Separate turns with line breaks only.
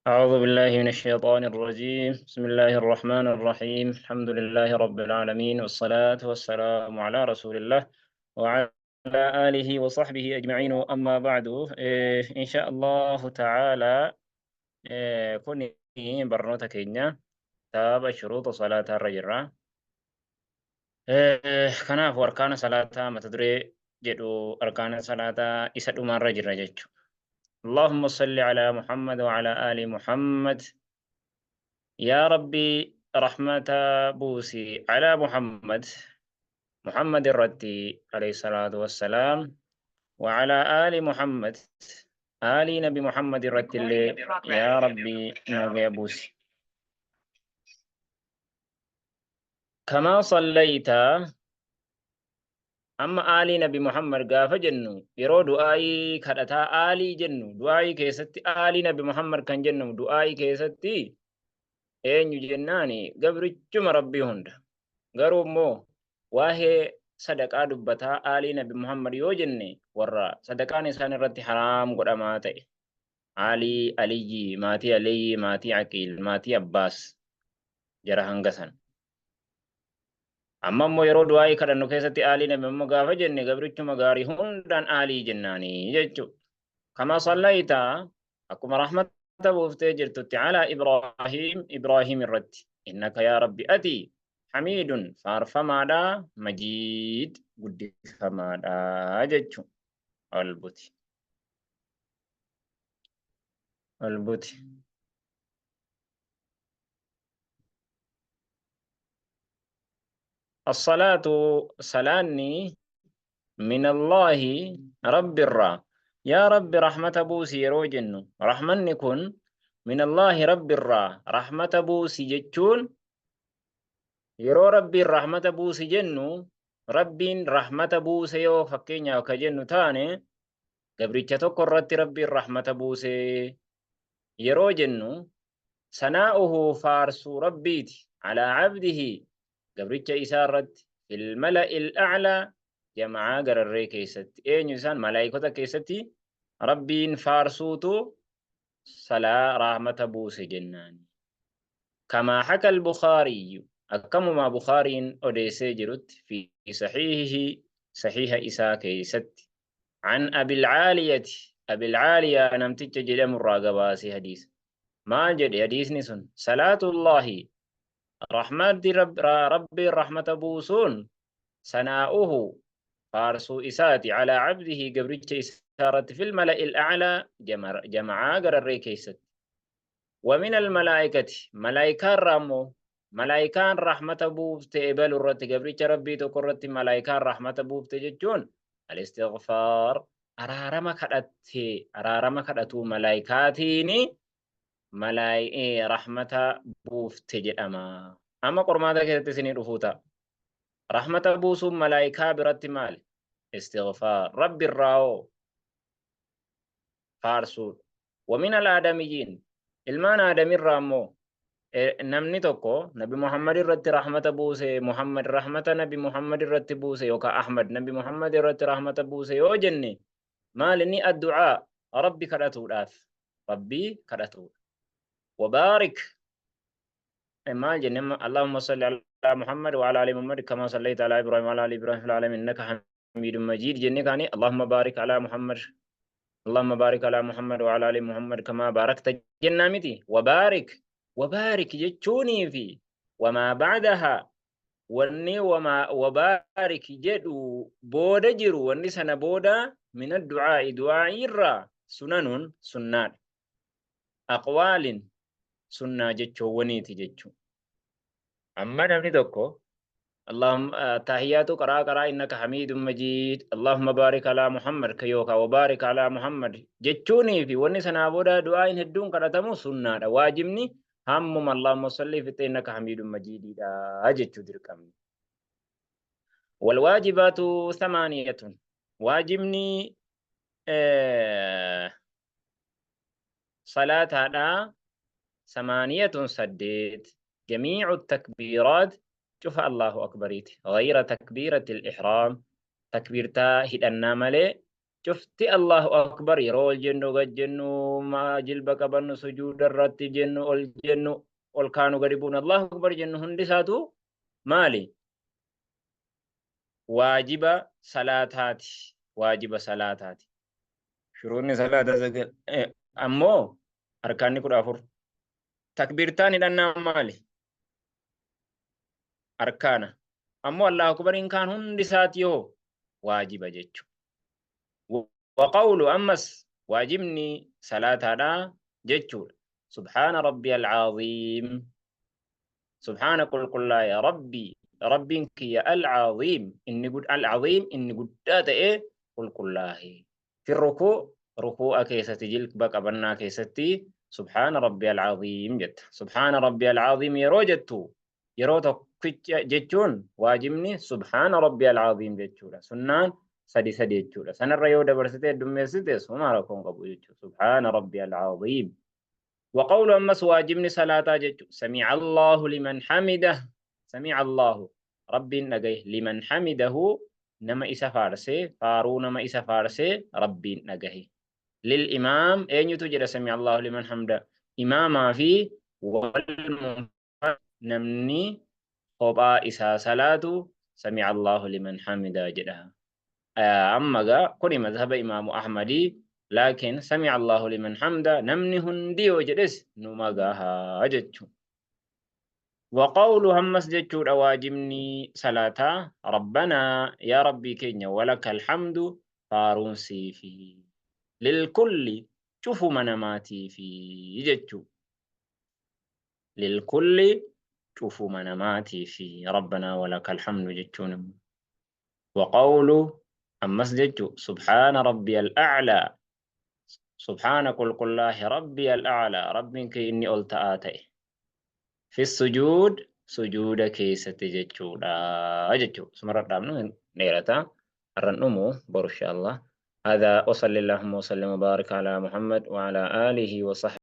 أعوذ بالله من الشيطان الرجيم. بسم الله الرحمن الرحيم. الحمد لله رب العالمين، والصلاة والسلام على رسول الله وعلى آله وصحبه أجمعين. أما بعد، إن شاء الله تعالى كوني برنوتا كينيا تاب شروط صلاة الرجل. Kanaaf arkaana salaataa mata duree jedhu arkaana salaataa isa dhumaarra jirra jechuudha. Allahumma salli ala Muhammad wa ala ali Muhammad. Yaa Rabbi rahmata buusi ala Muhammad. Muhammad irratti alayhi salaatu wassalaam. Wa ala ali Muhammad. Aalii Nabi Muhammad irratti illee yaa Rabbi nagaya buusi. Kamaa sallayta, amma aalii Nabi Muhammad gaafa jennu, yeroo du'aayii kadhataa aalii jennu, du'aayii keessatti aalii Nabi Muhammad kan jennu du'aayii keessatti eenyu jennaani? Gabrichuma Rabbii hunda. Garuu immoo waa'ee sadaqaa dubbataa aalii Nabi Muhammad yoo jenne, warra sadaqaan isaan irratti haraam godhamaa ta'e. Aalii Aliyyi, maatii Aliyyi, maatii Aqiil, maatii Abbaas, jara hanga san. Amma immoo yeroo du'aa'ii kadhannu keessatti aalii Nabi Muhammad gaafa jenne, gabrichuma gaarii hundaan aalii jennaanii jechuudha. Kama sallayta, akkuma rahmata buuftee jirtutti, alaa Ibraahiim, Ibraahiim irratti, innaka yaa Rabbi ati hamiidun faarfamaadha, majiid guddifamaadha jechuudha. Ol buti. Ol buti. As-salaatu, salaanni, min Allaahi, Rabbi irraa. Yaa Rabbi rahmata buusi yeroo jennu, rahmanni kun min Allaahi, Rabbi irraa rahmata buusi jechuun, yeroo Rabbiin rahmata buusi jennu, Rabbiin rahmata buuse yoo fakkeenyaaf ka jennu taane, gabricha tokko irratti Rabbiin rahmata buuse yeroo jennu, sanaa'uhu faarsuu Rabbiiti, alaa abdihi gabricha isaa irratti, fil mala'il a'laa jama'aa gararree keessatti, eenyu isaan? Malaayikota keessatti Rabbiin faarsuutu salaa rahmata buuse jennaani. Kamaa haka al-Bukhaariyyu, akkamumaa Bukhaariin odeessee jirutti, fi sahiihihi sahiiha isaa keessatti, an Abil Caaliyati, Abil Caaliyaa namticha jedhamurraa gabaase hadiisa. Maal jedhe hadiisni sun? Salaatullaahi, rahmati Rabbiin rahmata buusuun, sanaa'uhu faarsuu isaati, alaa abdihi gabricha isaa irratti, fil mala'il a'laa jama'aa gararree keessatti. Wa min almalaa'ikati, malaa'ikaa irraa immoo, malaa'ikaan rahmata buufte ebalu irratti, gabricha Rabbii tokko irratti malaa'ikaan rahmata buufte jechuun, al-istighfaar araarama kadhatte, araarama kadhatuu malaa'ikaatiini rahmata buufte jedhama. Amma qormaata keessatti isinii dhufuu ta'a. Rahmata buusuun malaa'ikaa biratti maali? Istighfaar. Rabbi irraa hoo? Faarsuudha. Wa min al-aadamiyyiin, ilmaan aadamirraa immoo, namni tokko Nabi Muhammad irratti rahmata buuse, Muhammad rahmata Nabi Muhammad irratti buuse yookaan Ahmad Nabi Muhammad irratti rahmata buuse yoo jenne, maal inni? Addu'aa, Rabbi kadhatuudhaaf, Rabbi kadhatuudha. Wabaarik maal jenne amma? Allahumma salli ala Muhammad wa ala ali Muhammad kama sallaita ala Ibrahim wa ala ali Ibrahim fil alamin innaka hamidun majid jenne kaani, Allahumma barik ala Muhammad, Allahumma barik ala Muhammad wa ala ali Muhammad kama barakta jennaa miti? Wabaarik, wabaarik jechuunii fi wamaa ba'daha, wanni wamaa wabaarik jedhu booda jiru, wanni sana booda, min addu'aa'i du'aa'ii irraa, sunanuun sunnaadha. Aqwaalin sunnaa jechoowwaniiti jechuu. Amma namni tokko Allahumma tahiyaatu qaraa qaraa innaka hamiidun majiid Allahumma baarik alaa Muhammad ka yookaan wabaarik alaa Muhammad jechuunii fi wanni sanaa booda du'aa'iin hedduun kadhatamu sunnaadha. Waajibni hammuma Allahumma salli fixee innaka hamiidun majiidiidha jechuu dirqamni. Wal waajibaatu thamaaniyatun, waajibni salaataadha samaaniyatun 8, jamiicu takbiiraat cufa Allahu akbariiti, ghayra takbiirati al-ihraam takbiirtaa hidhannaa malee. Cufti Allahu akbar yeroo ol jennu, gad jennu, jilba qabannu, sujuuda irratti jennu, ol jennu, ol kaanu, gadi buunu, Allahu akbar jennu hundi isaatu maali? Waajiba salaataati. Waajiba salaataati. Shuruunni salaata sagal ammoo arkaanni 14. Takbiirtaan hidhannaan maali? Arkaana. Ammoo Allahu akbariin kaan hundi isaati hoo waajiba jechuudha. Wa qawlu ammas waajibni salaataadha jechuudha. Subhaana rabbiyal aziim. Subhaana qulqullaa'e rabbi rabbiin kiyya al-aziim inni al-aziim inni guddaa ta'e qulqullaa'e. Fi rukuu rukuu'a keessatti jilba qabannaa keessatti subhaana rabbiyal aziim jetta. Subhaana rabbiyal aziim yeroo jettu yeroo tokkicha jechuun waajibni subhaana rabbiyal aziim jechuudha. Sunnaan sadi sadi jechuudha. Sanarra yoo dabarsite heddummeessite homaa rakkoon qabu jechuudha. Subhaana rabbiyal aziim. وقول أمس واجبني صلاة جتشو سمع الله لمن حمده. سمع الله ربي نجيه لمن حمده نما إسا فارسي فارو نما إسا فارسي ربي نجيه. للإمام أين يتوجد سمع الله لمن حمده؟ إماما في والمنفرد نمني kophaa isaa salaatu سمع الله لمن حمده jedha. Amma gaa kuni mazhaba Imaamu Ahmadii, laakiin سمع الله لمن حمده namni hundi yoo jedhes numa gahaa jechuudha. وقول hammas jechuudha waajibni salaataa ربنا yaa rabbii keenya ولك الحمد faaruun siifi للكل cufuma namaatiifi jechuudha. للكل cufuma namaatiifi ربنا ولك الحمد jechuun immoo. وقول ammas jechu سبحان ربي الأعلى subhaana qulqullaahi ربي الأعلى rabbiin kee inni ol ta'aa ta'e في السجود sujuuda keessatti jechuudha jechuudha. Sumarra dhaabnu hin dheerata. Har'an dhumu boru insha Allah. هذا وصلى اللهم وسلم وبارك على محمد وعلى آله وصحبه.